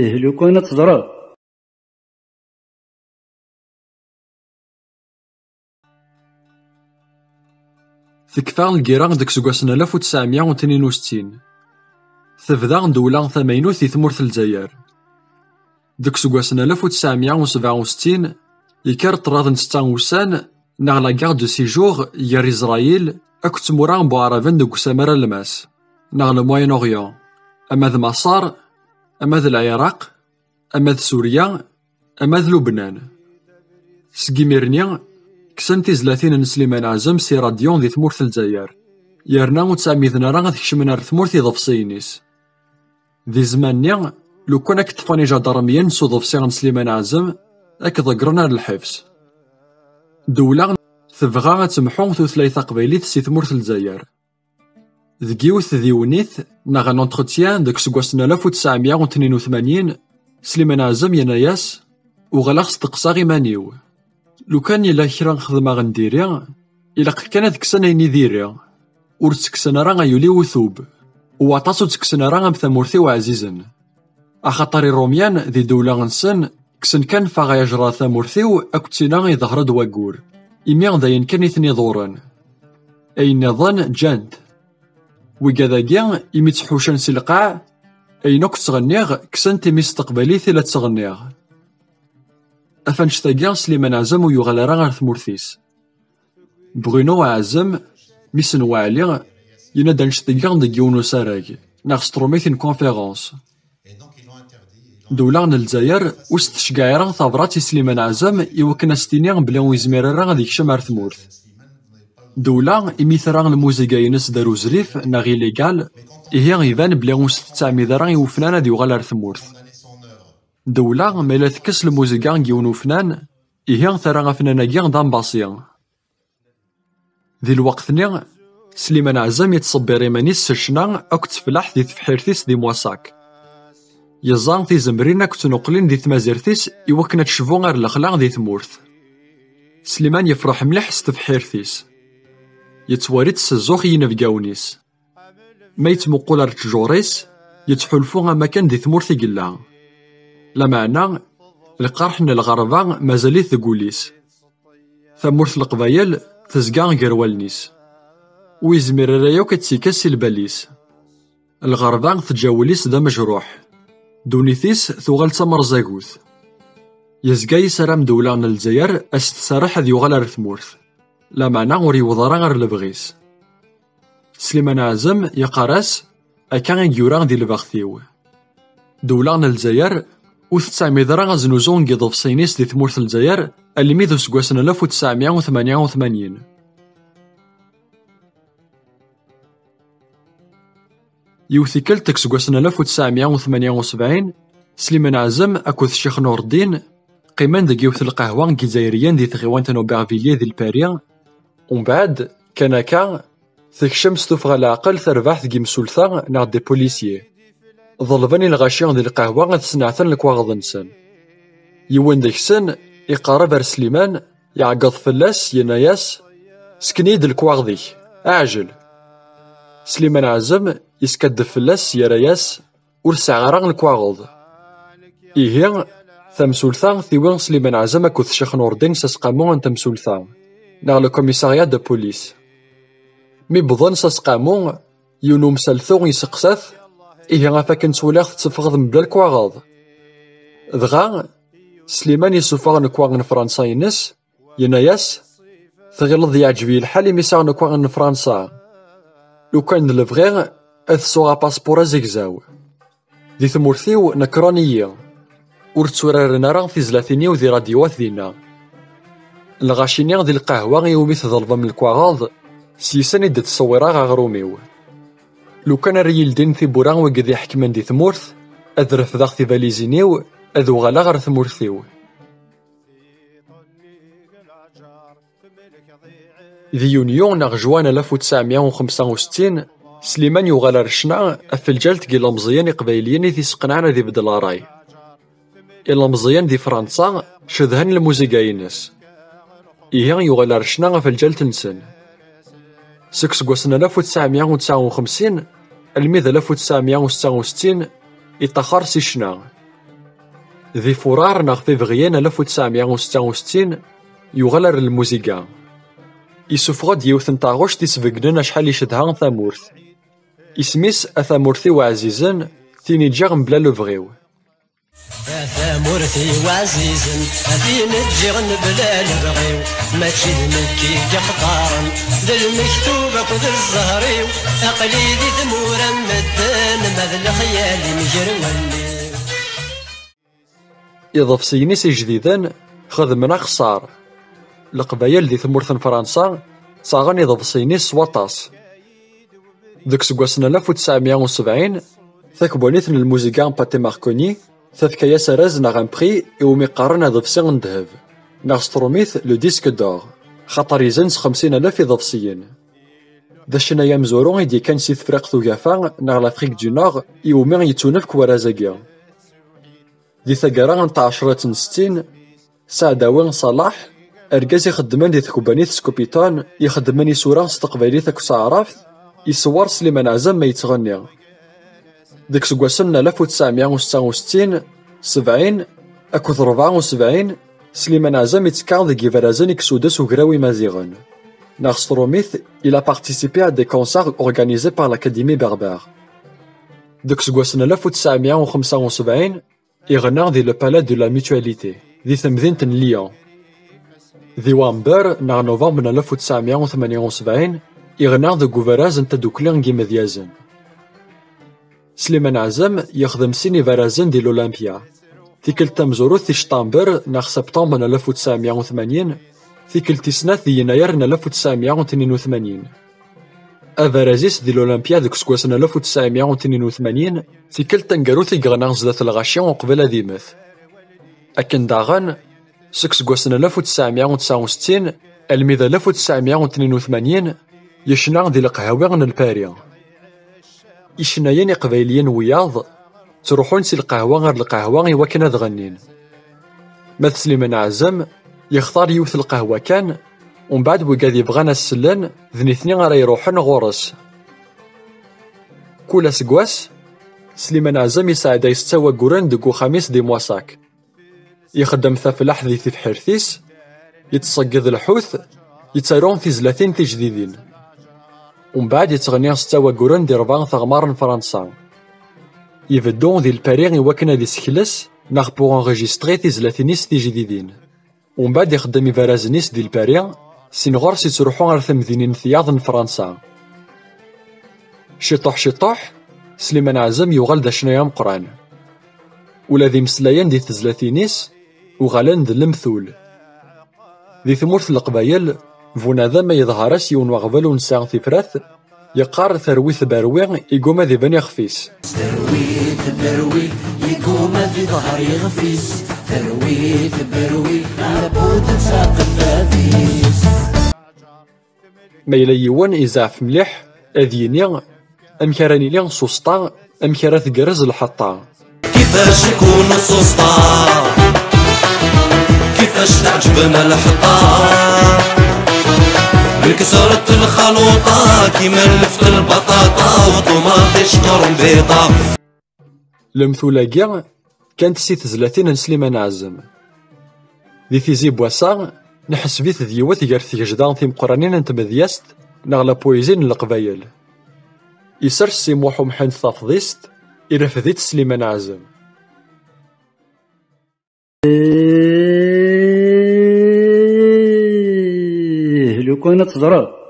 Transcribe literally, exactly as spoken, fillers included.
Ih, lukan ad teẓreḍ. Tekfa lgirra deg useggas n alef u tesɛemya u tnin u settin. Tebda ddewla tamaynut di tmurt n Lezzayer. Deg useggas n alef u tesɛemya u sebɛa u settin, yekker ṭṭrad n setta ussan, neɣ la guerre de six jours, gar Isṛayil akked tmura n Buɛraben deg usamar alemmas, neɣ le Moyen-Orient, ama d Maṣer, ama d Lɛiraq, ama d Surya, ama d Lubnan. Seg imir-nni, kksen tizlatin n Sliman Ɛazem si radyu di tmurt n Lezzayer, yerna ur ttɛemmiden ara ad kecmen ar tmurt iḍebsiyen-is. Di zzman-nni, lukan ad k-ṭṭfen ijadarmiyen s uḍebsi n Sliman Ɛazem, ad k-ḍeggren ar lḥebs. Ddewla tebɣa ad temḥu tutlayt taqbaylit si tmurt n Lezzayer. Deg yiwet tdiwennit, neɣ un entretien, deg useggas n alef u tesɛemya u tnin u tmanyin, Sliman Ɛazem yenna-yas: "Uɣaleɣ steqsaɣ iman-iw. Lukan yella kra xedmeɣ n diri, ilaq kan ad kksen ayen i diri. Ur ttekksen ara ay ul-iw utub, u waṭas ur ttekksen ara am tamurt-iw ɛzizen. Axaṭer Irumyen di ddewla-nsen kksen kan faɣ ay ajraḍ tamurt-iw akked tina iḍher-d waggur, imi d ayen kan i ten-iḍuren. Ayen nniḍen ǧǧan-t. Wigad-agi, imi ttḥuccen si lqaɛ, ayen akk ttɣenniɣ, kksen-t imi s teqbaylit i la ttɣenniɣ." Af annect-agi, Sliman Ɛazem ur yuɣal ara ar tmurt-is. Bruno Ɛazem, mmi-s n Waɛli, yenna-d annect-agi deg yiwen usarag, neɣ s trumit une conférence. Ddewla n Lezzayer ur s-tceggeɛ ara tabrat i Sliman Ɛazem i wakken ad s-tini belli ur yezmir ara ad yekcem ar tmurt. Ddewla, imi tra lmuziga-ines d aruzrif neɣ illégal, ihi iban belli ur s-tettɛemmid ara i ufnan ad yuɣal ar tmurt. Ddewla, ma yella tekkes lmuziga n yiwen ufnan, ihi terra afnan-agi d ambasi. Di lweqt-nni, Sliman Ɛazem yettṣebbir iman-is s ccna akked teflaḥt di tebḥirt-is di Moissac. Yeẓẓa tizemrin akked tnuqlin di tmazirt-is i wakken ad tecbu ar lexla di tmurt. Sliman yefreḥ mliḥ s tebḥirt-is. Yettwali-tt s zzux i yinebgawen-is. Ma yettmuqul ar ttjur-is, yettḥulfu am akken di tmurt i yella. Lameɛna, lqerḥ n lɣerba mazal-it deg wul-is. Tamurt n Leqbayel tezga gar wallen-is. Ur yezmir ara yakk ad tt-ikkes si lbal-is. Lɣerba teǧǧa wul-is d amejruḥ. Ddunit-is tuɣal d tamerẓagut. Yezga yessaram ddewla n Lezzayer a s-tserreḥ ad yuɣal ar tmurt. Lameɛna ur yewweḍ ara ar lebɣi-s. Sliman Ɛazem yeqqar-as: "Akka i yura di lbext-iw." Ddewla n Lezzayer ur tettɛemmid ara aznuzu n yiḍebsiyen-is di tmurt n Lezzayer almi d useggas n alef u tesɛemya u tmanya u tmanyin. Yiwet tikkelt deg useggas n alef u tesɛemya u tmanya u sebɛin, Sliman Ɛazem akked Ccix Nureddin qqimen deg yiwet n lqahwa n Yizzayriyen di tɣiwant n Aubervilliers di Lpari. Umbeɛd, kan akka, tekcem s tuffɣa n leɛqel terbaɛt deg yimsulta neɣ des policiers. Ḍelben i lɣaci di lqahwa ad sneɛten lekwaɣeḍ-nsen. Yiwen deg-sen iqerreb ar Sliman, iɛeggeḍ fell-as, yenna-yas: "Sken-iyi-d lekwaɣeḍ-ik, ɛjel!" Sliman Ɛazem yeskaddeb fell-as, yerra-yas: "Ur sɛiɣ ara lekwaɣeḍ." Ihi, tamsulta tiwi Sliman Ɛazem akked Ccix Nureddin s aseqqamu n temsulta, neɣ le commissariat de police. Mi wwḍen s aseqqamu, yiwen umsaltu yesteqsa-t: "Ihi, af akken ttwaliɣ tetteffɣeḍ mebla lekwaɣeḍ?" Dɣa, Sliman yessufeɣ lekwaɣ n Fransa-ines, yenna-yas: "Tɣileḍ yeɛǧeb-iyi lḥal imi sɛiɣ lekwaɣ n Fransa? Lukan d lebɣi, ad sɛuɣ apaspuṛ azegzaw. Di tmurt-iw, nekṛen-iyi. Ur tturaren ara tizlatin-iw di radyuwat dinna." Lɣaci-nni di lqahwa iwumi tḍelbem lekwaɣeḍ, s yis-sen i d-ttṣewwireɣ aɣrum-iw. Lukan ara yi-ldin tiwwura wigad iḥekmen di tmurt, ad refdeɣ tibalizin-iw, ad uɣaleɣ ɣer tmurt-iw. Di yunyu neɣ juin alef u tesɛemya u xemsa u settin, Sliman yuɣal ar ccna ɣef lǧal n yilemẓiyen iqbayliyen i t-isseqnaɛen ad ibeddel ṛṛay. Ilemẓiyen di Fransa cedhen lmuziga-ines. Ihi yuɣal ar ccna ɣef lǧal-nsen. Seg useggas n alef u tesɛemya u tesɛa u xemsin almi d alef u tesɛemya u setta u settin, iṭaxer si ccna. Di furar neɣ février n alef u tesɛemya u setta u settin, yuɣal ar lmuziga. Isuffeɣ-d yiwet n taɣect isbeggnen acḥal icedha tamurt. Isem-is A tamurt-iw ɛzizen, tin i ǧǧiɣ mebla lebɣi-w. A tamurt-iw ɛzizen, a tin ǧǧiɣ mebla lebɣi-w, mačči d nekk i yextaren, d lmektub akked zzher-iw, aql-i di tmura n medden, ma d lexyal-im gar wallen-iw. Iḍebsiyen-is ijdiden xedmen axeṣṣar. Leqbayel di tmurt n Fransa ttaɣen iḍebsiyen-is s waṭas. Deg useggas n alef u tesɛemya u sebɛin, takebbanit n lmuziga Pate Marconi tefka-yas arraz neɣ un prix iwumi qqaren aḍebsi n ddheb, neɣ s trumit le disque d'or, xaṭer yezzen s xemsin alaf iḍebsiyen. D acennay amezwaru i d-yekkan si Tefriqt Ugafa neɣ l'Afrique du Nord iwumi yettunefk warraz-agi. Di taggara n tɛecṛat n settin, Saɛdawi Ṣalaḥ, argaz ixeddmen di tkebbanit Scopiton, ixeddmen isura s teqbaylit akked taɛrabt, iṣewwer Sliman Ɛzem ma yettɣenni. Deg iseggasen n alef u tesɛemya u setta u settin, sebɛin akked rebɛa u sebɛin, Sliman Ɛzem ittekka deg ibrazen i yessudes Ugraw Imaziɣen, neɣ s trumit, il a participé à des concerts organisés par l'Académie berbère. Deg iseggasen n alef u tesɛemya u xemsa u sebɛin, iɣenna di le Palais de la Mutualité, di temdint n Lyon. Di wamber neɣ novembre n alef u tesɛemya u tmenya u sebɛin, iɣenna deg ubaraz n tadukli n yimedyazen. Sliman Ɛzem yexdem sin ibarazen di l'Olympia. Tikkelt tamezwarut di ctamber neɣ septembre n alef u tesɛemya u tmanyin, tikkelt tis snat di yennayer n alef u tesɛemya u tnin u tmanyin. Abaraz-is di l'Olympia deg useggas n alef u tesɛemya u tnin u tmanyin, tikkelt taneggarut i yeɣna zdat lɣaci uqbel ad immet. Akken daɣen, seg useggas n alef u tesɛemya u tesɛa u settin almi d alef u tesɛemya u tnin u tmanyin, yecna di leqhawi n Lpari. Icennayen iqbayliyen wiyaḍ ttruḥun si lqahwa ar lqahwa i wakken ad ɣennin. Ma d Sliman Ɛzem, yextar yiwet lqahwa kan, umbeɛd wigad yebɣan ad s-sellen, d nitni ara iruḥen ɣur-s. Kul aseggas, Sliman Ɛzem yesɛedday setta wagguren deg uxxam-is di Mwasak. Ixeddem tafellaḥt di tebḥirt-is, yettṣeggid lḥut, yettaru tizlatin tijdidin. Umbeɛd yettɣenni setta wagguren di rebɛa teɣmar n Fransa. Ibeddu di Lpari i wakken ad isekles neɣ pour enregistrer tizlatin-is tijdidin. Umbeɛd ixeddem ibarazen-is di Lpari, sin ɣur-s yettruḥu ar temdinin tiyaḍ n Fransa. Ciṭuḥ ciṭuḥ, Sliman Ɛzem yuɣal d acennay ameqqran. Ula d imeslayen di tezlatin-is uɣalen d lemtul. Di tmurt n Leqbayel, bunadem ma yeḍher-as yiwen waɣbel ur nesɛi tifrat, yeqqar terwi tberwi, iguma ad iban ixef-is. Terwi tberwi, iguma ad iḍher ixef-is. Terwi tberwi, lbud d taqeffat-is. Ma yella yiwen izeɛf mliḥ, ad yini: "Amek ara nili s useṭṭa, amek ara tgerrez lḥeṭṭa?" كيفاش نكون سوسطة؟ كيفاش تعجبنا الحطة؟ من كسرة الخلوطة، كيما لفت البطاطا وطوماطيش قرنبيطة. Lemtul-agi kkant si tezlatin n Sliman Ɛzem. Di tizi n wass-a, nḥesb-it d yiwet gar tgejda timeqqranin n tmedyazt neɣ la poésie n Leqbayel. Isers Si Muḥ Umḥend tafḍist, irfed-itt Sliman Ɛzem. Ih, lukan ad teẓreḍ.